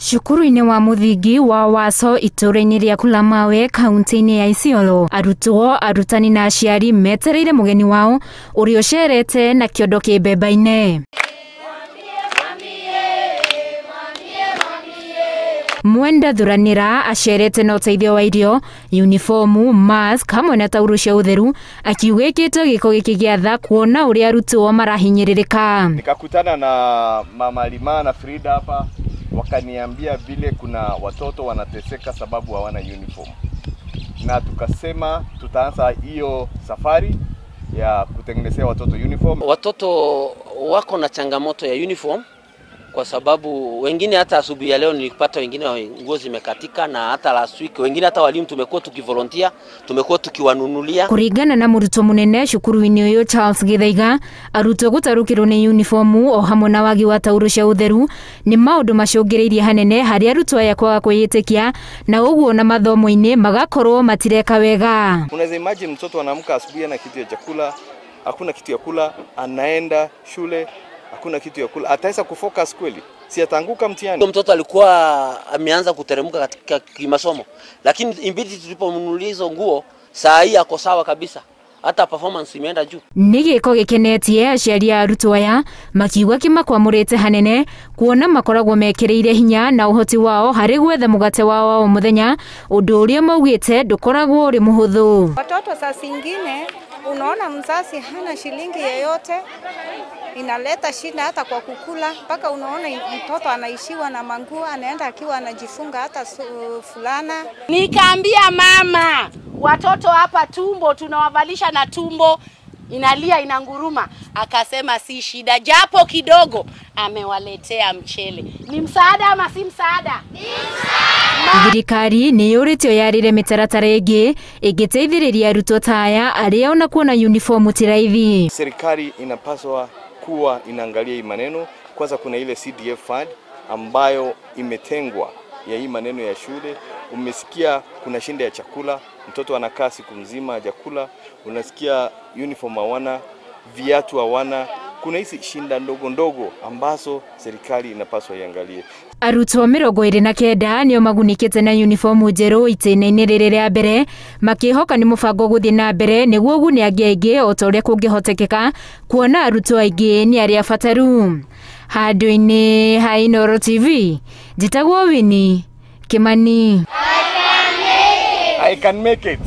Cukuru-inĩ wa mũthingi wa Waso itũũra-inĩ rĩa Kulamawe kaunti-inĩ ya Isiolo, arutwo, arutani na aciari metereire mũgeni wao ũrĩa ũcerete na kĩondo kĩmbemba-inĩ. Mwenda Thuranira acerete na ũteithio wa irio, uniformu, mask hamwe na taurũ cia ũtheru, akiuga ĩkĩte gĩko gĩkĩ gĩa tha kuona ũrĩa arutwo marahinyĩrĩrĩka. Nikakutana na Mama Lima na Frida hapa, wakaniambia vile kuna watoto wanateseka sababu hawana uniform, na tukasema tutaanza hiyo safari ya kutengenezea watoto uniform. Watoto wako na changamoto ya uniform kwa sababu wengine hata asubuhi ya leo nilipata wengine nguo zimekatika, na hata last week wengine hata walimu tumekuwa tukivolunteer, tumekuwa tukiwanunulia. Kuringana na mũrutwo mũnene cukuru-inĩ ũyũ Charles Githaiga, arutwo gũtarũkĩrwo nĩ uniformu o hamwe na wagi wa taurũ cia ũtheru nĩ maũndũ macũngĩrĩirie hanene harĩ arutwo aya kwaga kwĩĩtĩkia, na ũguo na mathomo-inĩ magakorwo matireka wega. Unaweza imagine mtoto anaamka asubuhi na kitu ya chakula, hakuna kitu ya kula, anaenda shule hakuna kitu ya kula, ataweza kufocus kweli? Si ataanguka mtihani? Mtoto alikuwa ameanza kuteremka katika kimasomo, lakini imbidi tulipomnunulia hizo nguo saa hii ako sawa kabisa, hata performance imeenda juu. Nĩ gĩko gĩkenetie aciari a arutwo aya makiuga kĩmakwamũrĩte hanene kuona makoragwo mekĩrĩire hinya na ũhoti wao harĩ gwetha mũgate wao wa o mũthenya, ũndũ ũrĩa maugĩte ndũkoragwo ũrĩ mũhũthũ. Watoto saa zingine unaona mzazi hana shilingi yeyote, inaleta shida hata kwa kukula, mpaka unaona mtoto anaishiwa na manguo, anaenda akiwa anajifunga hata fulana. Nikaambia mama, watoto hapa tumbo tunawavalisha na tumbo inalia inanguruma. Akasema si shida, japo kidogo amewaletea mchele. Ni msaada ama si msaada? Ni msaada. Thirikari nĩ yũrĩtio yarĩre mĩtaratara ĩngĩ ĩngĩteithĩrĩria arutwo ta aya arĩa ona kuona uniformu ti raithi. Serikali inapaswa kuwa inaangalia hii maneno. Kwanza kuna ile CDF fund ambayo imetengwa ya hii maneno ya shule. Umesikia kuna shinda ya chakula, mtoto anakaa siku mzima hajakula, unasikia uniform hawana, viatu hawana. Kuna hizi shinda ndogo ndogo ambazo serikali inapaswa iangalie. Arutwo 29 nĩo magunĩkĩte na uniformu njerũ itĩna-inĩ rĩrĩ rĩa mbere, makĩhoka nĩ mũbango gũthiĩ na mbere nĩguo ũgune angĩ aingĩ o ta ũrĩa kũngĩhotekeka, kuona arutwo aingĩ nĩ arĩa abataru. Handũ-inĩ ha Inooro TV, njĩtagwo Winnie Kimani. I can make it.